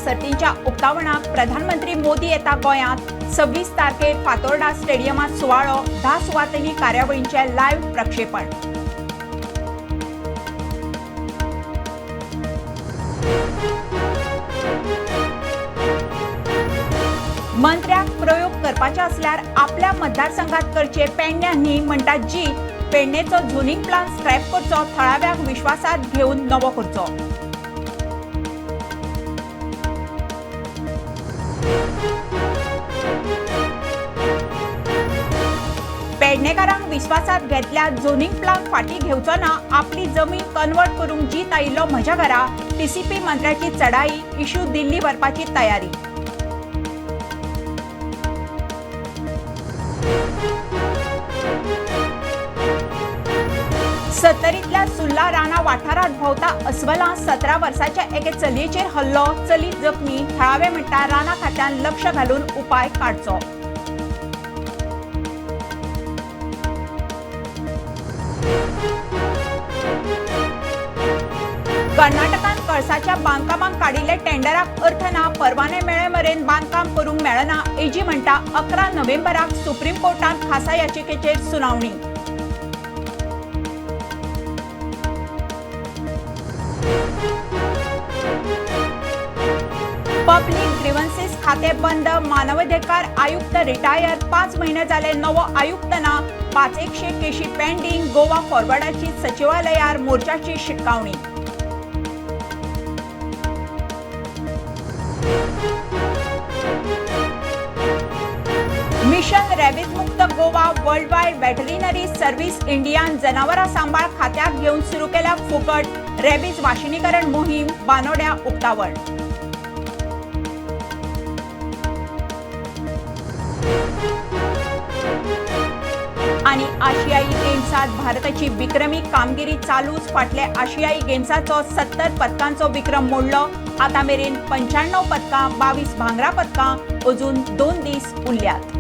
सर्तींच्या उक्तावणाक प्रधानमंत्री मोदी येता गोंयांत. 26 तारखेर फातोर्डा स्टेडियमात सुवाळो. 10 सुवातींनी कार्यावळींचें लायव्ह प्रक्षेपण. मंत्र्याक प्रयोग करपाचे असल्यार आपल्या मतदारसंघात करचे, पेडण्या न्ही म्हणटा जीत. पेडणेचो झोनिंग प्लान स्क्रॅप करचो, थळाव्यांक विश्वासात घेवन नवो करचो. पेडणेकारांक विश्वासात घेतल्यार झोनिंग प्लान फाटीं घेवचो ना. आपली जमीन कन्वर्ट करूंक जीत आयिल्लो म्हज्या घरा, टीसीपी मंत्र्याची चढाई. इश्यू दिल्ली व्हरपाची तयारी. सत्तरीतल्या सुर्ला राना वाठारात भोंवता अस्वलां. 17 वर्साच्या एके चलयेचेर हल्लो, चली जखमी. थळावे म्हणटा, राना खात्यान लक्ष घालून उपाय काडचो. कर्नाटकान कळसाच्या बांदकामाक काडिल्ले टेंडराक अर्थ ना. परवाने मेळे मेरेन बांदकाम करूंक मेळना, एजी म्हणटा. 11 नोव्हेंबराक सुप्रीम कोर्टात खासा याचिकेचेर सुनावणी. पब्लिक ग्रीवन्सीस खाते बंद, मानवाधिकार आयुक्त रिटायर, 5 म्हयने जाले नवो आयुक्त ना. 500 केशी पेंडिंग. गोवा फॉरवर्डाची सचिवालयार मोर्चाची शिटकावणी. मिशन रॅबीज मुक्त Goa. World wide veterinary service इंडियान जनावरां सांबाळ खात्याक घेवन सुरू केल्या फुकट रॅबीज वाशिनीकरण मोहीम. बानोड्या उक्तावण. आणि आशियाई गेम्सात भारताची विक्रमी कामगिरी चालूच. फाटल्या आशियाई गेम्साचो 70 पदकांचो विक्रम मोडलो. आता मेरेन 95 पदकां, 22 भांगरा पदकां. अजून 2 दीस उरल्यात.